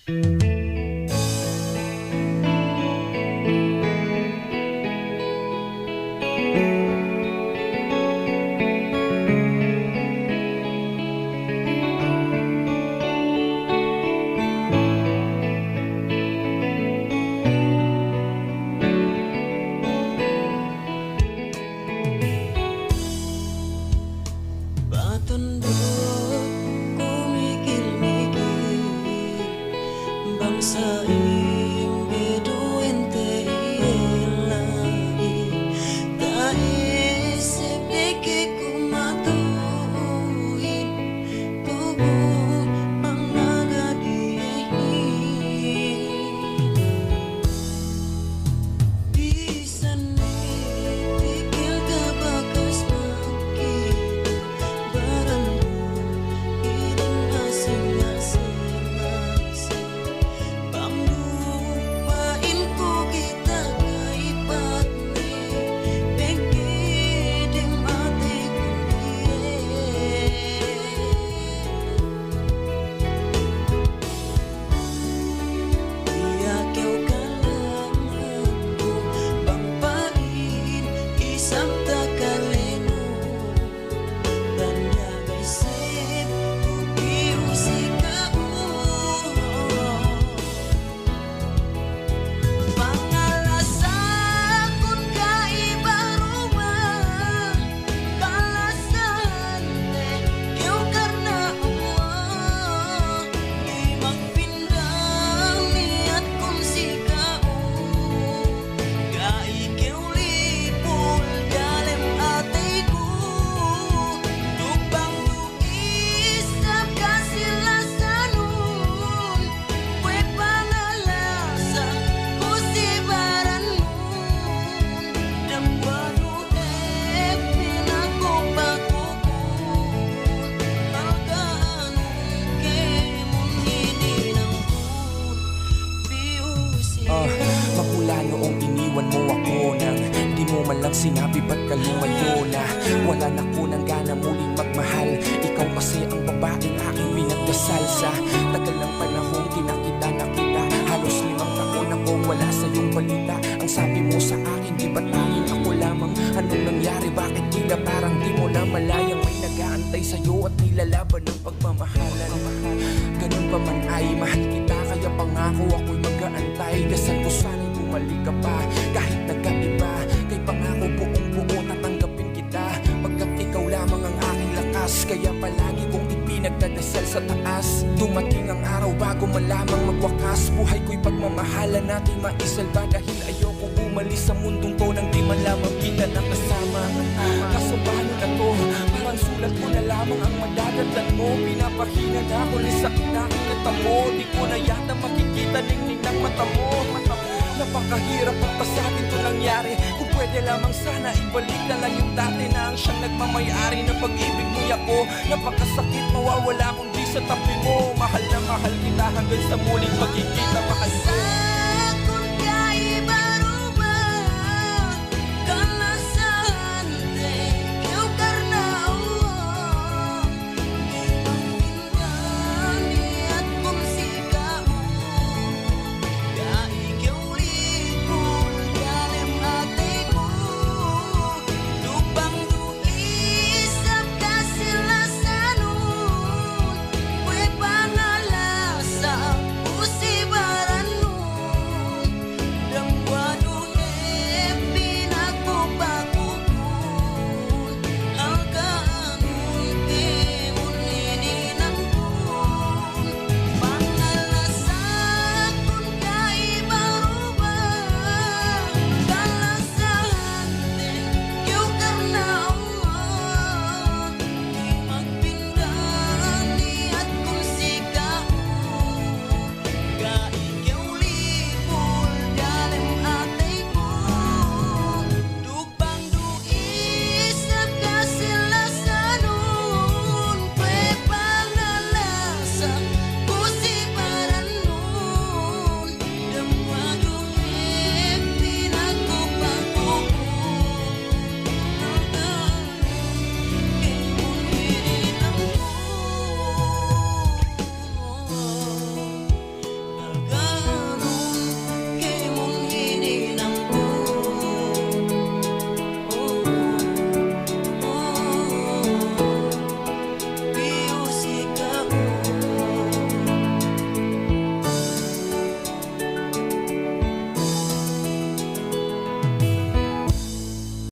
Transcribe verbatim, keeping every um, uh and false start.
Patunduk ku mikil-mikil, bang sa'ingge duwente iye la'i, ta'esseb diki' ku matu'uhin, tu'u pangagad iyehin. Bisan ne tikil ka bakas makita, baran du inin asing-asing lasa. Bang du pa'in ku kite ka'ipatne, pegge' dem atekun iye. Iye kew kalanganku, bang pa'in isab takalenu, tanda' isab ku piyu si ka'u. Pangalasakun ka'i baruba, kalasahante kew karna Allah, di' magpinda niyatkun si ka'u. Ga'i kew lipul dalem ateku, duk bang du isab kasilasanun, we' pangalasa ku si baranun, dambuwa' du hep pinaku-pakukun, halga'anun kēmon hininangkun. Ah, magmula noong iniwan mo ako nang di' mo man lang sinabi ba't ka lumayo na. Wala na ako nang gana muling magmahal. Ikaw kasi ang babaeng aking pinagdasal. Sa tagal ng panahong di' na kita nakita, halos limang taon akong wala sa iyong balita. Ang sabi mo sa akin, di ba tanging ako lamang? Anong nangyari? Bakit tila parang di' mo namalayan may nag-aantay sa'yo at nilalaban ang pagmamahalan? Ganun pa man ay mahal kita, kaya pangako ako'y mag-aantay. Dasal ko sana'y bumalik ka pa kahit nagkaiba. Kay pangako buong-buo tatanggapin kita, pagkat ikaw lamang ang aking lakas. Kaya palagi kong ipinagdadasal sa taas, dumating ang araw bago malamang magwakas. Buhay ko'y pagmamahalan natin maisalba, dahil ayokong umalis sa mundong 'to nang di' man lamang kita nakasama. Kaso paano na 'to? Parang sulat ko na lamang ang madadatnan mo. Pinapahina na ako ng sakit aking natamo. Di' ko na yata makikita ningning ng mata mo. Napakahirap magpasabi 'tong nangyari. Kung pwede lamang sana ibalik na lang 'yung dati, na ang siyang nagmamay-ari ng pag-ibig mo'y ako. Napakasakit mawawala kung di' sa tabi mo. Mahal na mahal kita hanggang sa muling pagkikita.